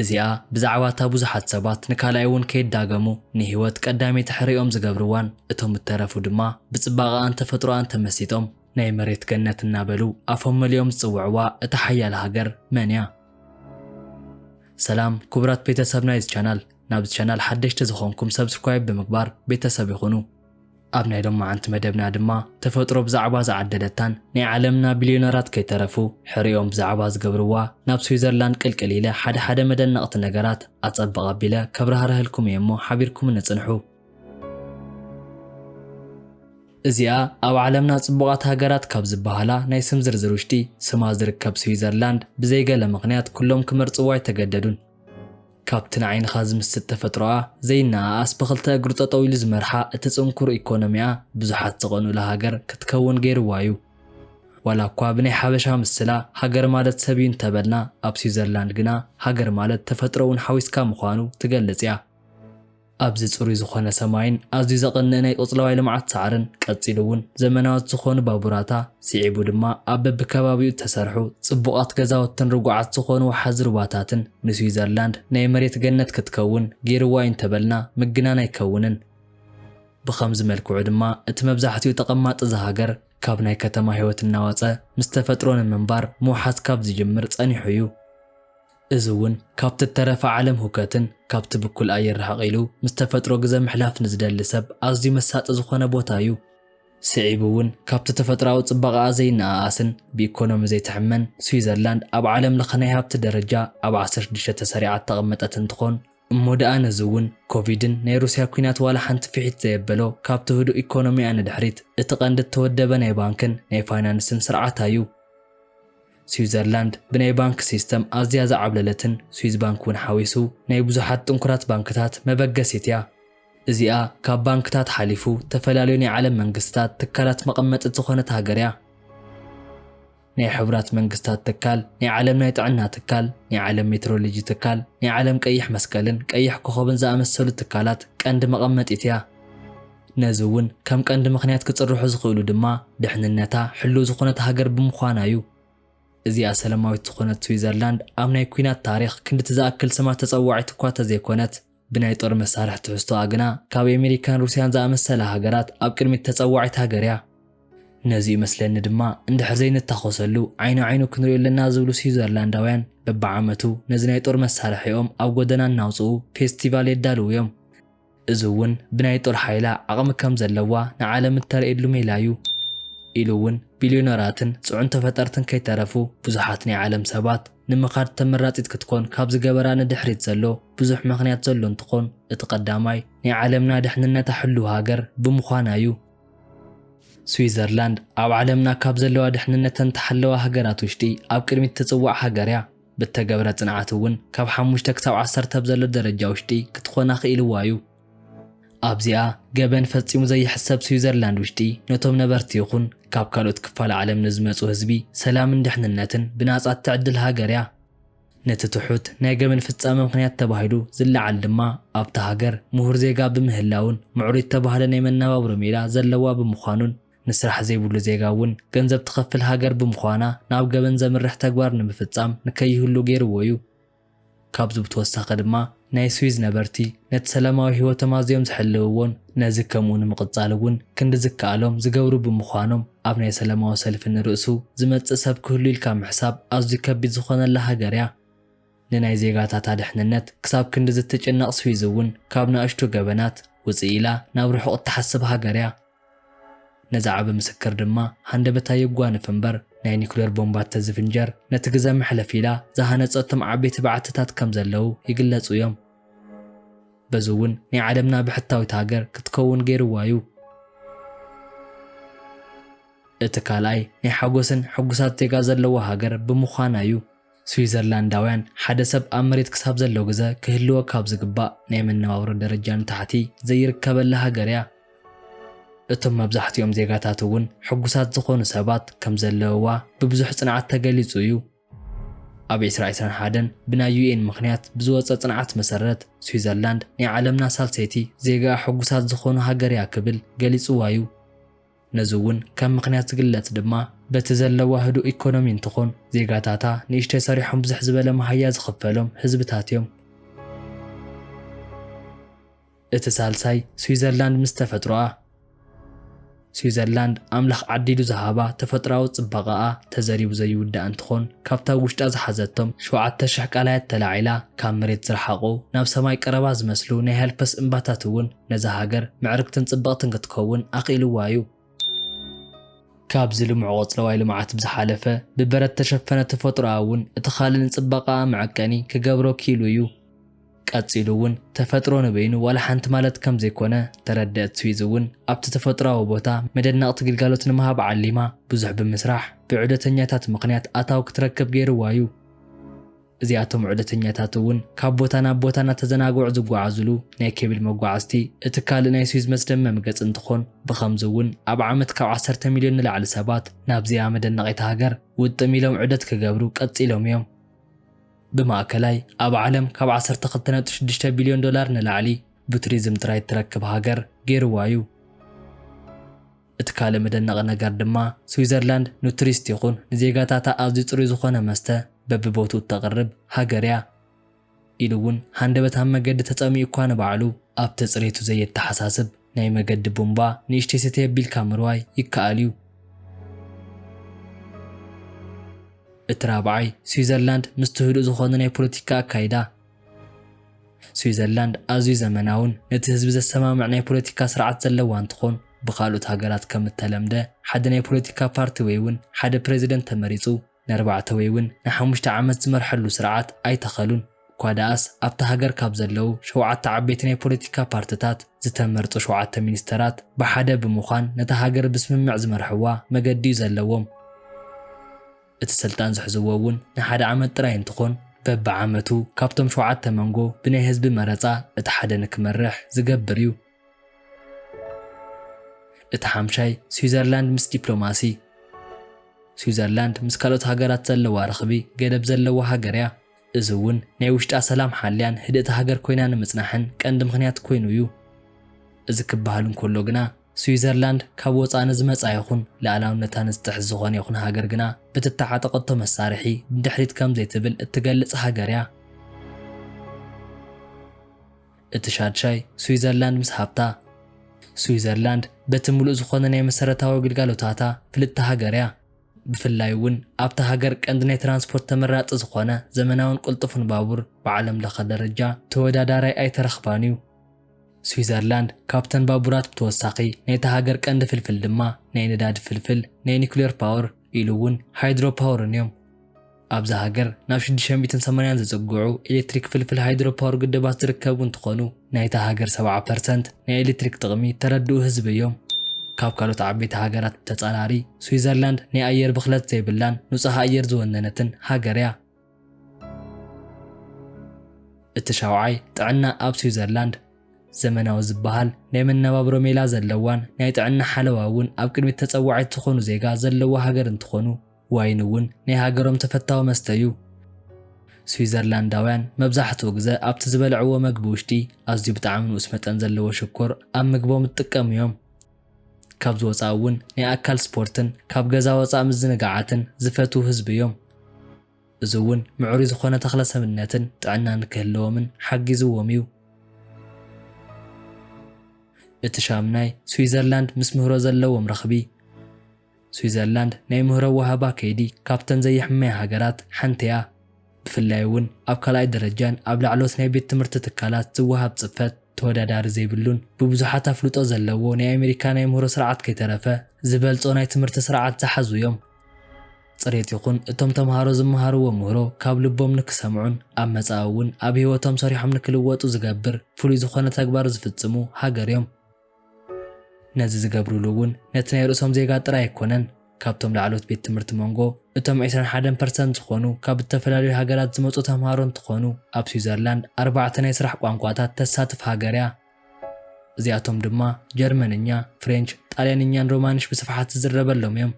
እዚኣ ብዛዕባ እታ ብዙሓት ሰባት ንካልኣይ እውን ከይዳገሙ ንህይወት ቀዳመይቲ ሕርኦም ዝገብርዋን፣ እቶም እተረፉ ድማ ብጽባቐኣን ተፈጥሮኣን ተመሲጦም ናይ መሬት ገነት እናበሉ ኣፎም መሊኦም ዝጽውዕዋ እታ ሓያል ሃገር መን እያ? ሰላም ክቡራት ቤተሰብ ናይዚ ቻናል፣ ናብዚ ቻናል ሓደሽቲ ዝኾንኩም ሰብስክራይብ ብምግባር ቤተሰብ ይኹኑ። ኣብ ናይ ሎማዓንቲ መደብና ድማ ተፈጥሮ ብዛዕባ ዝዓደለታን ናይ ዓለምና ቢልዮነራት ከይተረፉ ሕርኦም ብዛዕባ ዝገብርዋ ናብ ስዊዘርላንድ ቅልቅል ኢለ ሓደ ሓደ መደነቕቲ ነገራት ኣጸብቕ ኣቢለ ከብራህርህልኩም እየ እሞ ሓቢርኩም ንጽንሑ። እዚኣ ኣብ ዓለምና ጽቡቓት ሃገራት ካብ ዝበሃላ ናይ ስም ዝርዝር ውሽጢ ስማ ዝርከብ ስዊዘርላንድ ብዘይገለ ምኽንያት ኩሎም ክመርጽዋ ኣይተገደዱን። ካብቲ ንዓይንኻ ዝምስጥ ተፈጥሮኣ ዘይነኣኣስ ብኽልተ እግሩ ጠጠው ኢሉ ዝመርሓ እቲ ጽንኩር ኢኮኖሚኣ ብዙሓት ዝቐኑላ ሃገር ክትከውን ገይርዋ እዩ። ዋላ እኳ ብናይ ሓበሻ ምስላ ሃገር ማለት ሰብ እዩ እንተበልና፣ ኣብ ስዊዘርላንድ ግና ሃገር ማለት ተፈጥሮ እውን ሓዊስካ ምዃኑ ትገልጽ እያ። ኣብዚ ጽሩይ ዝኾነ ሰማይን ኣዝዩ ዘቐንእ ናይ ቆጽለዋይ ልምዓት ሳዕርን ቀጺሉ እውን ዘመናዎት ዝኾኑ ባቡራታ ስዒቡ ድማ ኣብ በብከባቢኡ እተሰርሑ ጽቡቓት ገዛውትን ርጉዓት ዝኾኑ ወሓዚ ሩባታትን ንስዊዘርላንድ ናይ መሬት ገነት ክትከውን ገይርዋ እዩ እንተበልና ምግናን ኣይከውንን። ብኸምዚ መልክዑ ድማ እቲ መብዛሕትኡ ተቐማጢ እዛ ሃገር ካብ ናይ ከተማ ህይወት እናወጸ ምስ ተፈጥሮ ንምንባር ምውሓዝ ካብ ዝጅምር ጸኒሑ እዩ። እዚ እውን ካብቲ እተረፈ ዓለም ሁከትን ካብቲ ብኩል ኣየር ርሕቕ ኢሉ ምስ ተፈጥሮ ግዘ ምሕላፍ ንዝደሊ ሰብ ኣዝዩ መሳጢ ዝኾነ ቦታ እዩ። ስዒቡ እውን ካብቲ ተፈጥሮኣዊ ጽባቐኣ ዘይነኣኣስን ብኢኮኖሚ ዘይትሕመን ስዊዘርላንድ ኣብ ዓለም ለኸ ናይ ሃብቲ ደረጃ ኣብ ዓሰርተ ሽዱሽተ ተሰሪዓ እተቐመጠት እንትኾን፣ እሞ ደኣ ነዚ እውን ኮቪድን ናይ ሩስያ ኲናት ዋላ ሓንቲ ፍሒት ዘየበሎ ካብቲ ህዱእ ኢኮኖሚኣ ንድሕሪት እቲ ቀንዲ እተወደበ ናይ ባንክን ናይ ፋይናንስን ስርዓታ እዩ። ስዊዘርላንድ ብናይ ባንክ ሲስተም ኣዝያ ዝዓብለለትን ስዊዝ ባንክ እውን ሓዊሱ ናይ ብዙሓት ጥንኩራት ባንክታት መበገሲት እያ። እዚኣ ካብ ባንክታት ሓሊፉ ዝተፈላለዩ ናይ ዓለም መንግስትታት ትካላት መቐመጢት ዝኾነት ሃገር እያ። ናይ ሕቡራት መንግስታት ትካል፣ ናይ ዓለም ናይ ጥዕና ትካል፣ ናይ ዓለም ሜትሮሎጂ ትካል፣ ናይ ዓለም ቀይሕ መስቀልን ቀይሕ ኮኸብን ዝኣመሰሉ ትካላት ቀንዲ መቐመጢት እያ። ነዚ እውን ከም ቀንዲ ምኽንያት ክጽርሑ ዝኽእሉ ድማ ድሕንነታ ሕሉው ዝኾነት ሃገር ብምዃና እዩ። እዚኣ ሰላማዊት ዝኾነት ስዊዘርላንድ ኣብ ናይ ኲናት ታሪኽ ክንድቲ ዝኣክል ስማ ተጸዋዒት እኳ ተዘይኮነት፣ ብናይ ጦር መሳርሒ ትሕዝቶኣ ግና ካብ ኣሜሪካን ሩስያን ዝኣመሰላ ሃገራት ኣብ ቅድሚት ተጸዋዒት ሃገር እያ። ነዚ ይመስለኒ ድማ እንድሕር ዘይንታኾሰሉ ዓይኒ ዓይኑ ክንሪኦ ኣለና ዝብሉ ስዊዘርላንዳውያን በብዓመቱ ነዚ ናይ ጦር መሳርሒኦም ኣብ ጎደና እናውፅኡ ፌስቲቫል የዳልዉ እዮም። እዚ እውን ብናይ ጦር ሓይላ ዓቕሚ ከም ዘለዋ ንዓለም እተርእየሉ ሜላ እዩ ኢሉ እውን ቢልዮነራትን ፅዑንቶ ፈጠርትን ከይተረፉ ብዙሓት ናይ ዓለም ሰባት ንምኻድ ተመራፂት ክትኮን ካብ ዝገበራ ንድሕሪት ዘሎ ብዙሕ ምኽንያት ዘሎ እንትኾን እቲ ቀዳማይ ናይ ዓለምና ድሕንነታ ሕሉው ሃገር ብምዃና እዩ። ስዊዘርላንድ ኣብ ዓለምና ካብ ዘለዋ ድሕንነተን ተሓለዋ ሃገራት ውሽጢ ኣብ ቅድሚት ትፅዋዕ ሃገር እያ። ብተገብረ ፅንዓት እውን ካብ ሓሙሽተ ክሳብ ዓሰርተ ኣብ ዘሎ ደረጃ ውሽጢ ክትኾና ክኢልዋ እዩ። ኣብዚኣ ገበን ፈጺሙ ዘይሕሰብ ስዊዘርላንድ ውሽጢ ነቶም ነበርቲ ይኹን ካብ ካልኦት ክፋል ዓለም ንዝመጹ ህዝቢ ሰላምን ድሕንነትን ብናጻ እትዕድል ሃገር እያ። ነቲ ትሑት ናይ ገበን ፍጻመ ምኽንያት ተባሂሉ ዝለዓል ድማ ኣብታ ሃገር ምሁር ዜጋ ብምህላውን ምዕሩይ እተባህለ ናይ መነባብሮ ሜላ ዘለዋ ብምዃኑን ንስራሕ ዘይብሉ ዜጋ እውን ገንዘብ ትኸፍል ሃገር ብምዃና ናብ ገበን ዘምርሕ ተግባር ንምፍጻም ንከይህሉ ገይርዎ እዩ። ካብዚ ብተወሳኺ ድማ ናይ ስዊዝ ነበርቲ ነቲ ሰላማዊ ህይወቶም ኣዝዮም ዝሕልውዎን ነዚ ከምኡ ንምቕጻል እውን ክንዲ ዝከኣሎም ዝገብሩ ብምዃኖም ኣብ ናይ ሰላማዊ ሰልፊ ንርእሱ ዝመጽእ ሰብ ክህሉ ኢልካ ምሕሳብ ኣዝዩ ከቢድ ዝኾነላ ሃገር እያ። ንናይ ዜጋታታ ድሕንነት ክሳብ ክንዲ ዝትጭነቕ ስዊዝ እውን ካብ ንኣሽቱ ገበናት ውፅእ ኢላ ናብ ርሑቕ እትሓስብ ሃገር እያ። ነዚ ዓቢ ምስክር ድማ ሃንደበት ኣየጓንፍ እምበር ናይ ኒኩሌር ቦምባት ተዝፍንጀር ነቲ ግዘ መሕለፊ ኢላ ዝሃነፀቶም ዓበይቲ በዓትታት ከም ዘለዉ ይግለፁ እዮም። በዚ እውን ናይ ዓለምና ብሕታዊት ሃገር ክትከውን ገይርዋ እዩ። እቲ ካልኣይ ናይ ሓጎስን ሕጉሳት ዜጋ ዘለዋ ሃገር ብምዃና እዩ። ስዊዘርላንዳውያን ሓደ ሰብ ኣብ መሬት ክሳብ ዘሎ ግዘ ክህልዎ ካብ ዝግባእ ናይ መነባብሮ ደረጃ ንታሕቲ ዘይርከበላ ሃገር እያ። እቶም መብዛሕትኦም ዜጋታት እውን ሕጉሳት ዝኾኑ ሰባት ከም ዘለውዋ ብብዙሕ ጽንዓት ተገሊጹ እዩ። ኣብ ዕስራ ዕስራን ሓደን ብናይ ዩ ኤን ምኽንያት ብዝወጸ ጽንዓት መሰረት ስዊዘርላንድ ናይ ዓለምና ሳልሰይቲ ዜጋኣ ሕጉሳት ዝኾኑ ሃገር እያ ክብል ገሊጽዋ እዩ። ነዚ እውን ከም ምኽንያት ዝግለጽ ድማ በቲ ዘለዋ ህዱእ ኢኮኖሚ እንትኾን፣ ዜጋታታ ንእሽተይ ሰሪሖም ብዝሕ ዝበለ መሃያ ዝኽፈሎም ህዝብታት እዮም። እቲ ሳልሳይ ስዊዘርላንድ ምስ ተፈጥሮኣ። ስዊዘርላንድ ኣምላኽ ዓዲሉ ዝሃባ ተፈጥሮኣዊ ጽባቐኣ ተዘሪቡ ዘይውዳእ እንትኾን፣ ካብታ ውሽጣ ዝሓዘቶም ሸውዓተ ሽሕ ቃላያት ተላዒላ፣ ካብ መሬት ዝረሓቑ ናብ ሰማይ ቀረባ ዝመስሉ ናይ ሃልፐስ እምባታት እውን ነዛ ሃገር ምዕርግትን ጽብቕትን ክትከውን ኣኽኢልዋ እዩ። ካብዚ ልሙዕ ቆጽለዋይ ልምዓት ብዝሓለፈ፣ ብበረድ ተሸፈነ ተፈጥሮኣ እውን እቲ ካልእ ንጽባቐኣ መዐቀኒ ክገብሮ ክኢሉ እዩ። ቀጺሉ እውን ተፈጥሮ ንበይኑ ዋላ ሓንቲ ማለት ከም ዘይኮነ ተረደአት ስዊዝ እውን ኣብቲ ተፈጥሮኣዊ ቦታ መደነቕቲ ግልጋሎት ንምሃብ ዓሊማ ብዙሕ ብምስራሕ ብዑደተኛታት ምኽንያት ኣታዊ ክትረክብ ገይርዋ እዩ። እዚኣቶም ዑደተኛታት እውን ካብ ቦታ ናብ ቦታ እናተዘናግዑ ዝጓዓዙሉ ናይ ኬብል መጓዓዝቲ እቲ ካልእ ናይ ስዊዝ መስደመም ገጽ እንትኾን፣ ብኸምዚ እውን ኣብ ዓመት ካብ ዓሰርተ ሚልዮን ንላዕሊ ሰባት ናብዚኣ መደነቒት ሃገር ውጥም ኢሎም ዑደት ክገብሩ ቀጺሎም እዮም። ብማእከላይ ኣብ ዓለም ካብ ዓሰርተ ክልተ ነጥቢ ሽዱሽተ ቢልዮን ዶላር ንላዕሊ ብቱሪዝም ጥራይ እትረክብ ሃገር ገይርዋ እዩ። እቲ ካልእ መደነቒ ነገር ድማ ስዊዘርላንድ ንቱሪስት ይኹን ንዜጋታታ ኣዝዩ ጽሩይ ዝኾነ መስተ በብቦትኡ እተቕርብ ሃገር እያ ኢሉ እውን ሃንደበት ኣብ መገዲ ተጸሚኡ እኳ ንባዕሉ ኣብቲ ጽሬቱ ዘየተሓሳስብ ናይ መገዲ ቡምባ ንእሽተይ ሰተይ ኣቢልካ ምርዋይ ይከኣል እዩ። እቲ ራብዓይ ስዊዘርላንድ ምስቲ ህዱእ ዝኾነ ናይ ፖለቲካ ኣካይዳ። ስዊዘርላንድ ኣዝዩ ዘመናውን ነቲ ህዝቢ ዘሰማምዕ ናይ ፖለቲካ ስርዓት ዘለዋ እንትኾን፣ ብኻልኦት ሃገራት ከም እተለምደ ሓደ ናይ ፖለቲካ ፓርቲ ወይ እውን ሓደ ፕሬዚደንት ተመሪጹ ንኣርባዕተ ወይ እውን ንሓሙሽተ ዓመት ዝመርሐሉ ስርዓት ኣይተኸሉን። እኳ ደኣስ ኣብታ ሃገር ካብ ዘለዉ ሸውዓተ ዓበይቲ ናይ ፖለቲካ ፓርትታት ዝተመርጹ ሸውዓተ ሚኒስተራት ብሓደ ብምዃን ነታ ሃገር ብስምምዕ ዝመርሕዋ መገዲ እዩ ዘለዎም። እቲ ስልጣን ዝሕዝዎ እውን ንሓደ ዓመት ጥራይ እንትኾን፣ በብዓመቱ ካብቶም ሸውዓተ መንጎ ብናይ ህዝቢ መረጻ እቲ ሓደ ንክመርሕ ዝገብር እዩ። እቲ ሓምሻይ ስዊዘርላንድ ምስ ዲፕሎማሲ። ስዊዘርላንድ ምስ ካልኦት ሃገራት ዘለዋ ርኽቢ ገደብ ዘለዋ ሃገር እያ። እዚ እውን ናይ ውሽጣ ሰላም ሓልያን ህድእቲ ሃገር ኮይና ንምጽናሕን ቀንዲ ምኽንያት ኮይኑ እዩ። እዚ ክበሃል እንከሎ ግና፣ ስዊዘርላንድ ካብ ወጻኢ ንዝመጻ ይኹን ልኣላውነታ ንዝጥሕስ ዝኾነ ይኹን ሃገር ግና ብትተዓጠቐቶ መሳርሒ ንድሕሪት ከም ዘይትብል እትገልጽ ሃገር እያ። እቲ ሻድሻይ ስዊዘርላንድ ምስ ሃብታ። ስዊዘርላንድ በቲ ምሉእ ዝኾነ ናይ መሰረታዊ ግልጋሎታታ ፍልጥቲ ሃገር እያ። ብፍላይ እውን ኣብታ ሃገር ቀንዲ ናይ ትራንስፖርት ተመራጺ ዝኾነ ዘመናውን ቅልጡፍን ባቡር ብዓለም ለኸ ደረጃ ተወዳዳራይ ኣይተረኽባን እዩ። ስዊዘርላንድ ካብተን ባቡራት ብተወሳኺ ናይታ ሃገር ቀንዲ ፍልፍል ድማ ናይ ነዳዲ ፍልፍል፣ ናይ ኒኩሌር ፓወር ኢሉ እውን ሃይድሮ ፓወርን እዮም። ኣብዛ ሃገር ናብ ሽዱሽተ ሚእትን ሰማንያን ዝጽግዑ ኤሌክትሪክ ፍልፍል ሃይድሮ ፓወር ግድባት ዝርከቡ እንትኾኑ፣ ናይታ ሃገር ሰብዓ ፐርሰንት ናይ ኤሌክትሪክ ጥቕሚ ተረድኡ ህዝቢ እዮም። ካብ ካልኦት ዓበይቲ ሃገራት ብተጻራሪ፣ ስዊዘርላንድ ናይ ኣየር ብኽለት ዘይብላን ንጹህ ኣየር ዝወነነትን ሃገር እያ። እቲ ሻውዓይ ጥዕና ኣብ ስዊዘርላንድ ዘመናዊ ዝበሃል ናይ መነባብሮ ሜላ ዘለዋን ናይ ጥዕና ሓለዋ እውን ኣብ ቅድሚት ተጸዋዒት ዝኾኑ ዜጋ ዘለዋ ሃገር እንትኾኑ፣ ዋይን እውን ናይ ሃገሮም ተፈታዊ መስተ እዩ። ስዊዘርላንዳውያን መብዛሕትኡ ግዘ ኣብቲ ዝበልዕዎ መግቢ ውሽጢ ኣዝዩ ብጣዕሚ ንኡስ መጠን ዘለዎ ሽኮር ኣብ ምግቦም ይጥቀሙ እዮም። ካብዚ ወፃኢ እውን ናይ ኣካል ስፖርትን ካብ ገዛ ወፃኢ ምዝንጋዓትን ዝፈትዉ ህዝቢ እዮም። እዚ እውን ምዕሩይ ዝኾነ ተኽለ ሰብነትን ጥዕናን ክህልዎምን ሓጊዝዎም እዩ። እቲ ሻምናይ ስዊዘርላንድ ምስ ምህሮ ዘለዎም ረኽቢ። ስዊዘርላንድ ናይ ምህሮ ወሃባ ከይዲ ካብተን ዘይሕመያ ሃገራት ሓንቲ እያ። ብፍላይ እውን ኣብ ካልኣይ ደረጃን ኣብ ላዕሎት ናይ ቤት ትምህርቲ ትካላት ዝወሃብ ጽፈት ተወዳዳሪ ዘይብሉን ብብዙሓት ኣፍልጦ ዘለዎ ናይ ኣሜሪካ ናይ ምህሮ ስርዓት ከይተረፈ ዝበልጾ ናይ ትምህርቲ ስርዓት ዝሓዙ እዮም። ጽሬት ይኹን እቶም ተምሃሮ ዝመሃርዎ ምህሮ ካብ ልቦም ንክሰምዑን ኣብ መጻኢ እውን ኣብ ህይወቶም ሰሪሖም ንክልወጡ ዝገብር ፍሉይ ዝኾነ ተግባር ዝፍጽሙ ሃገር እዮም። ነዚ ዝገብሩሉ እውን ነቲ ናይ ርእሶም ዜጋ ጥራይ ኣይኮነን፣ ካብቶም ላዕሎት ቤት ትምህርቲ መንጎ እቶም ዕስራን ሓደን ፐርሰንት ዝኾኑ ካብ ዝተፈላለዩ ሃገራት ዝመጹ ተምሃሮ እንትኾኑ፣ ኣብ ስዊዘርላንድ ኣርባዕተ ናይ ስራሕ ቋንቋታት ተሳትፍ ሃገር እያ። እዚኣቶም ድማ ጀርመንኛ፣ ፍሬንች፣ ጣልያንኛን ሮማንሽ ብስፍሓት ዝዝረበሎም እዮም።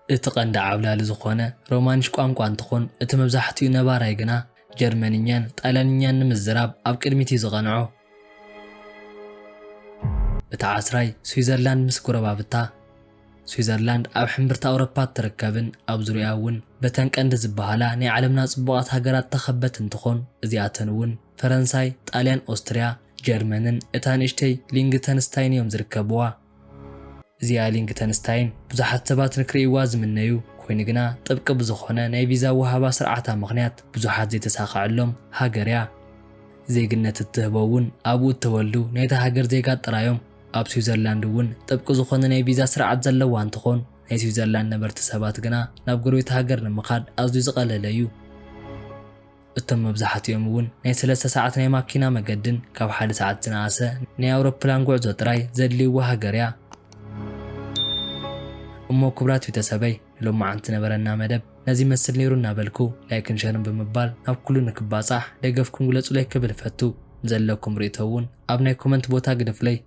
እቲ ቀንዲ ዓብላሊ ዝኾነ ሮማንሽ ቋንቋ እንትኾን፣ እቲ መብዛሕትኡ ነባራይ ግና ጀርመንኛን ጣልያንኛን ንምዝራብ ኣብ ቅድሚት እዩ ዝቐንዖ። እቲ ዓስራይ ስዊዘርላንድ ምስ ጎረባብታ። ስዊዘርላንድ ኣብ ሕምብርቲ ኣውሮፓ እትርከብን ኣብ ዙርያ እውን በተን ቀንዲ ዝበሃላ ናይ ዓለምና ጽቡቓት ሃገራት ተኸበት እንትኾን፣ እዚኣተን እውን ፈረንሳይ፣ ጣልያን፣ ኦስትርያ፣ ጀርመንን እታ ንእሽተይ ሊንግተንስታይን እዮም ዝርከብዋ። እዚኣ ሊንግተንስታይን ብዙሓት ሰባት ንክርእይዋ ዝምነዩ ኮይኑ ግና ጥብቂ ብዝኾነ ናይ ቪዛ ወሃባ ስርዓታ ምኽንያት ብዙሓት ዘይተሳኽዐሎም ሃገር እያ። ዜግነት እትህቦ እውን ኣብኡ እተወልዱ ናይታ ሃገር ዜጋት ጥራዮም። ኣብ ስዊዘርላንድ እውን ጥብቂ ዝኾነ ናይ ቪዛ ስርዓት ዘለዋ እንትኾን ናይ ስዊዘርላንድ ነበርቲ ሰባት ግና ናብ ጎረቤት ሃገር ንምኻድ ኣዝዩ ዝቐለለ እዩ። እቶም መብዛሕትኦም እውን ናይ ሰለስተ ሰዓት ናይ ማኪና መገድን ካብ ሓደ ሰዓት ዝነኣሰ ናይ ኣውሮፕላን ጉዕዞ ጥራይ ዘድልይዎ ሃገር እያ። እሞ ክቡራት ቤተሰበይ ንሎማዓንቲ ነበረና መደብ ነዚ መስል ነይሩ እናበልኩ ላይክን ሸርን ብምባል ናብ ኩሉ ንክባጻሕ ደገፍኩም ግለጹለይ ክብል እፈቱ። ንዘለኩም ርእቶ እውን ኣብ ናይ ኮመንት ቦታ ግደፉለይ።